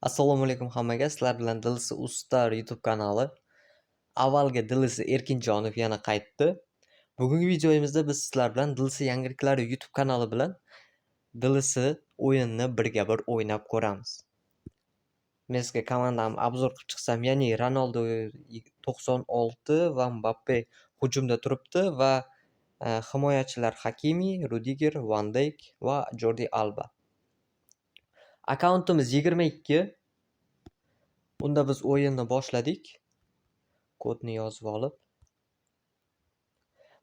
Assalomu alaykum hammaga. Sizlar bilan Dilsi Ustar YouTube kanali. Avvalgi Dilsi Erkinjonov yana qaytdi. Bugungi videomizda biz sizlar bilan Dilsi yangiliklari YouTube kanali bilan Dilsi o'yinini birga-bir o'ynab ko'ramiz. Men sizga komandamni obzor qilib chiqsam, ya'ni Ronaldo 96 va Mbappe hujumda turibdi va himoyachilar Hakimi, Rudiger, Van Dijk va Jordi Alba. Akkauntimiz 22. Unda biz o'yinni boshladik. Kodni yozib olib.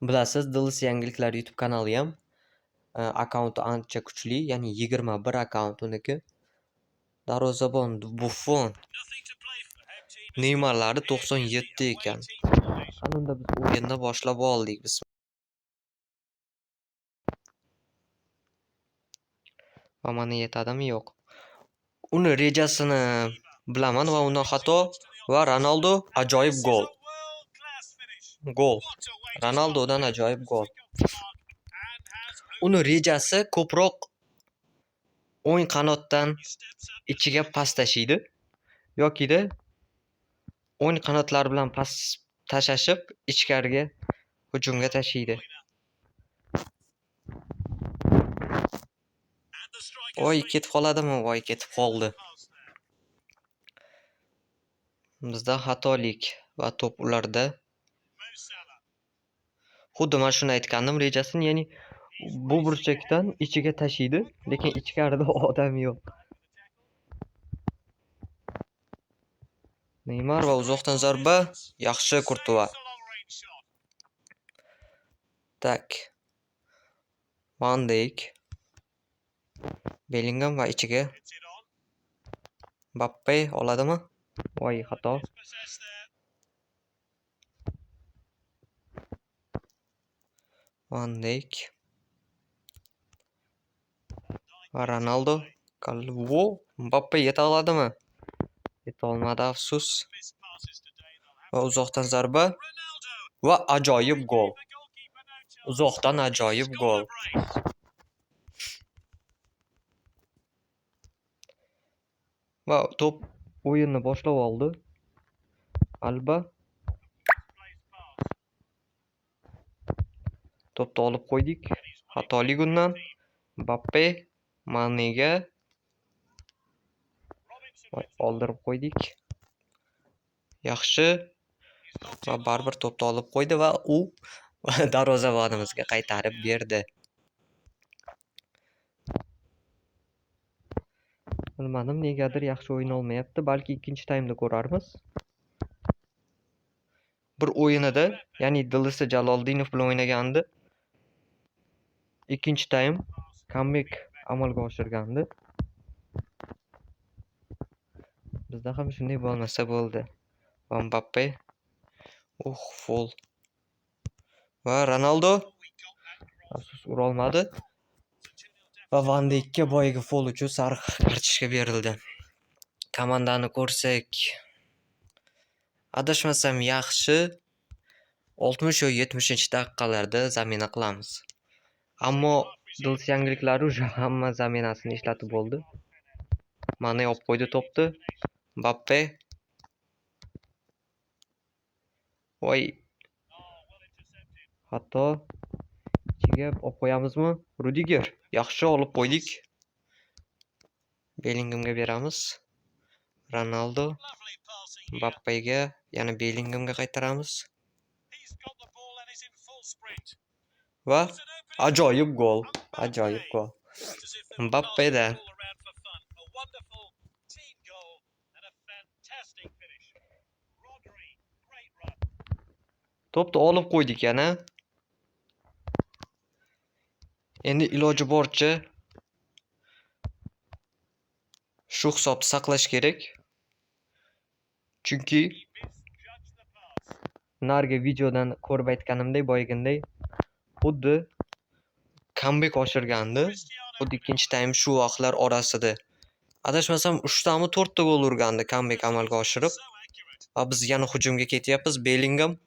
Bilasiz, Dilsi yangiliklari YouTube kanali ham akkaunti ancha kuchli, ya'ni 21 akkaunt uniki. Darvozabon Buffon. Neymarlari 97 ekan. Qani unda biz o'yinni boshlab oldik. Va mana yetadimi? Yo'q. Uni rejasini bilaman va undan xato va Ronaldo ajoyib gol. Gol. Ronaldodan ajoyib gol. Uni rejasi ko'proq o'ng qanotdan ichiga pas tashiydi yokida o'ng qanotlar bilan pas tashlashib ichkariga hujumga tashiydi. Voy, ketib qoladimi? Voy, ketib qoldi. Bizda xatolik va to'p ularda. Xuddi mana shuni aytgandim rejasini, ya'ni bu burchakdan ichiga tashiydi, lekin ichkarida odam yo'q. Neymar va uzoqdan zarba, yaxshi Kurtuva. Tak. Van Dijk. Bellingham va ichiga Mbappe oladimi? Voy, xato. Van Dijk. Va Ronaldo. Vo, Mbappe yeta oladimi? Yeta olmadi, afsus. Va uzoqdan zarba va ajoyib gol. Uzoqdan ajoyib gol. Va to'p o'yinni boshlab oldi. Alba. To'pni olib qo'ydik. Xatolik undan. Mbappe Manega oldirib qo'ydik. Yaxshi. Va baribir to'pni olib qo'ydi va u darvozabonimizga qaytarib berdi. Bilmadim, negadir yaxshi o'yin olmayapti. Balki ikkinchi taymda ko'rarmiz. Bir o'yinida, ya'ni Dilsi Jaloliddinov bilan o'ynagandi. Ikkinchi taym comeback amalga oshirgandi. Bizda ham shunday bo'lmasa bo'ldi. Va Mbappe. Fol. Va Ronaldo afsus ura olmadi. Va Van Dijkka boyagi fol uchun sariq kartochka berildi. Komandani ko'rsak, adashmasam yaxshi 60 yo 70-daqiqalarda zamena qilamiz. Ammo Dilsi yangiliklari уже hamma zamenasini ishlatib bo'ldi. Mane olib qo'ydi to'pni. Mbappe. Voy. Xato. Ichiga olib qo'yamizmi? Rudiger. Yaxshi olib qo'ydik. Bellinghamga beramiz. Ronaldo. Mbappega, yana Bellinghamga qaytaramiz. Va ajoyib gol. Ajoyib gol. Mbappeda. To'pni olib qo'ydik yana. Endi iloji boricha shu hisobni saqlash kerak. Chunki narigi videodan ko'rib aytganimdek, boyaginday xuddi comeback oshirgandi. Xuddi ikkinchi taym shu vaqtlar orasida. Adashmasam 3 tami 4 ta gol urgandi comeback amalga oshirib. Va biz yana hujumga ketyapmiz. Bellingham.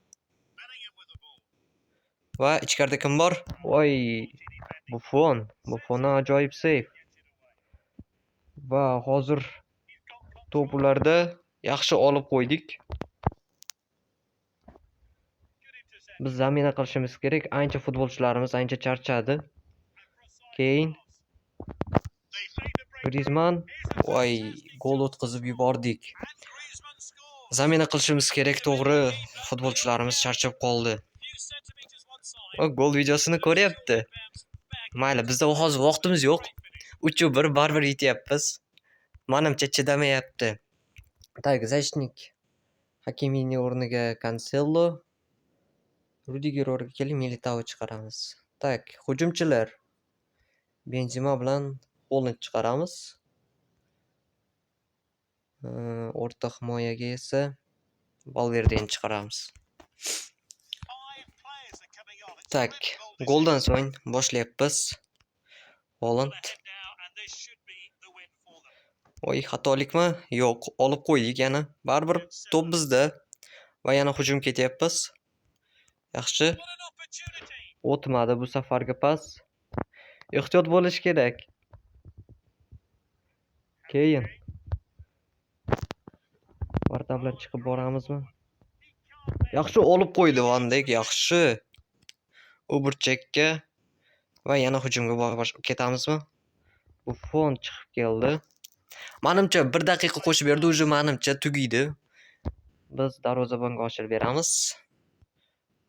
Va ichkarida kim bor? Voy, Buffon. Buffonni ajoyib seyf. Va hozir To'p ularda, yaxshi olib qo'ydik. Biz замена qilishimiz kerak. Ancha futbolchilarimiz ancha charchadi. Keyin Griezmann, voy, gol o'tkazib yubordik. Замена qilishimiz kerak, to'g'ri. Futbolchilarimiz charchab qoldi. O, gol videosini ko'ryapti. Mayli, bizda hozir vaqtimiz yo'q. 3-1 baribir yetyapmiz. Manimcha chidamayapti. Так, защитник Hakimini o'rniga Cancelo, Rudiger o'rniga kelib Militao chiqaramiz. Так, hujumchilar Benzema bilan Holand chiqaramiz. O'rta himoyaga esa Valverdeni chiqaramiz. Так, goldan so'ng boshlayapmiz. Holand. Voy, xatolikmi? Yo'q, olib qo'ydik yana. Baribir to'p bizda va yana hujum ketyapmiz. Yaxshi. O'tmadi bu safargi pas. Ehtiyot bo'lish kerak. Keyin Varta bilan chiqib boramizmi? Yaxshi olib qo'ydi Van Dijk, yaxshi. U burchakka va yana hujumga ketamizmi? Buffon chiqib keldi. Manimcha 1 daqiqa qo'shib berdi, уже manimcha tugaydi. Biz darvozabonga oshirib beramiz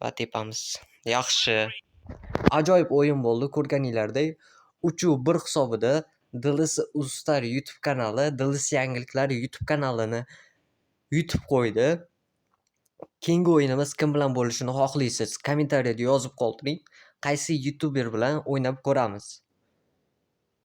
va tepamiz. Yaxshi. Ajoyib o'yin bo'ldi, ko'rganinglardek. 3-1 hisobida DLS Ustar YouTube kanali DLS yangiliklari YouTube kanalini yutib qo'ydi. Keyingi o'yinimiz kim bilan bo'lishini xohlaysiz? Kommentariyada yozib qoldiring. Qaysi youtuber bilan o'ynab ko'ramiz?